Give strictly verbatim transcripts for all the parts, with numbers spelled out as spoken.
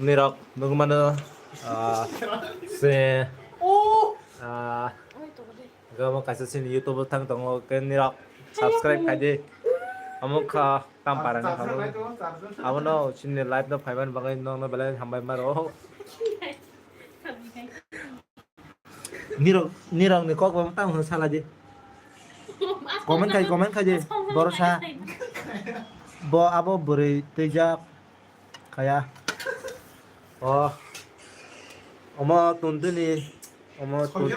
Nirok nugmano, ah, se, ah, gamo kaisa sini YouTube thang tongo, ke nirok subscribe khai di. Amo kha tam para ni kha. Abono sini live no phaiman bagwi nokno belai hambai maro. Nirok, nirok ni kok bo tamo sala di. Comment khai, comment khai di. Borok sa. Bo abo bwrwi twijak. Kaya. Oh. Omo tunduni. Omo tun.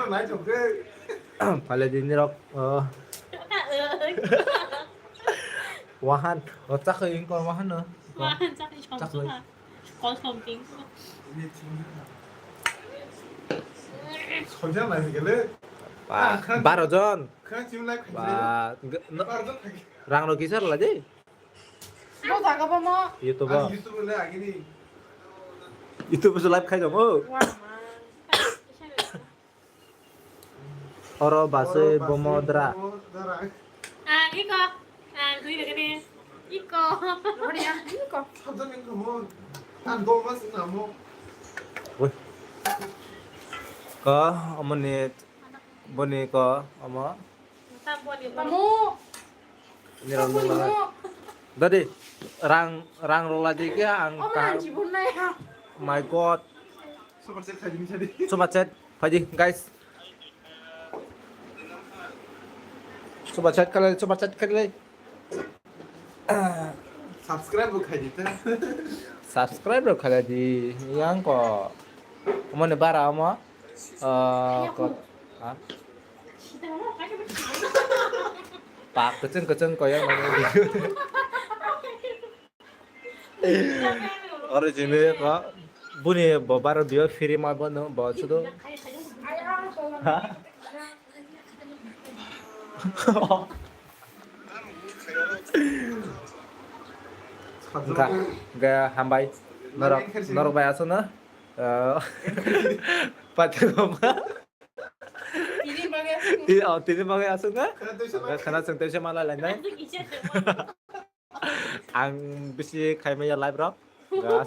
Pale di nirok. Oh. Wahan. Oh, chakha ingkor wahan no. Wahan chakha. Chakha. Kol something. Ba, baro jon. Ba, g-, no, rang no kisa rwla di. Bo jaga bo mo. YouTube. YouTube le agini. YouTube se live khai dong, oh. Wah, ma. Oro basui bomo dra. Ang iko. Ang dui begini. Iko. Iko. Oi. Ko, omoni, boni ko, omo. Tamu. Nirok nung lai. Dadi, rang, rang rok lai di khe ang. Oh, ka-, my God. Super chat khai di, khai di. Super chat, khai di, guys. Super chat khai lai, super chat khai lai. Subscribe bo khai di ta. Subscribe rok khai lai di, yang ko. Omo ni bara omo. Ah, ko. Ha? Pak keceng keceng ko yang mana? Oro jini ko buni bo baro dio free ma bono bo sudo. Ha? Ga, ga hambai. Norok, norok bai aswk no? Eh, patengoma. Tini bagwi aswk. Ti-, oh, tini bagwi aswk no? Khana twi se ma-, khana chwng twi se ma lai lai nai. Ang bisi khai maya live rok. Ga.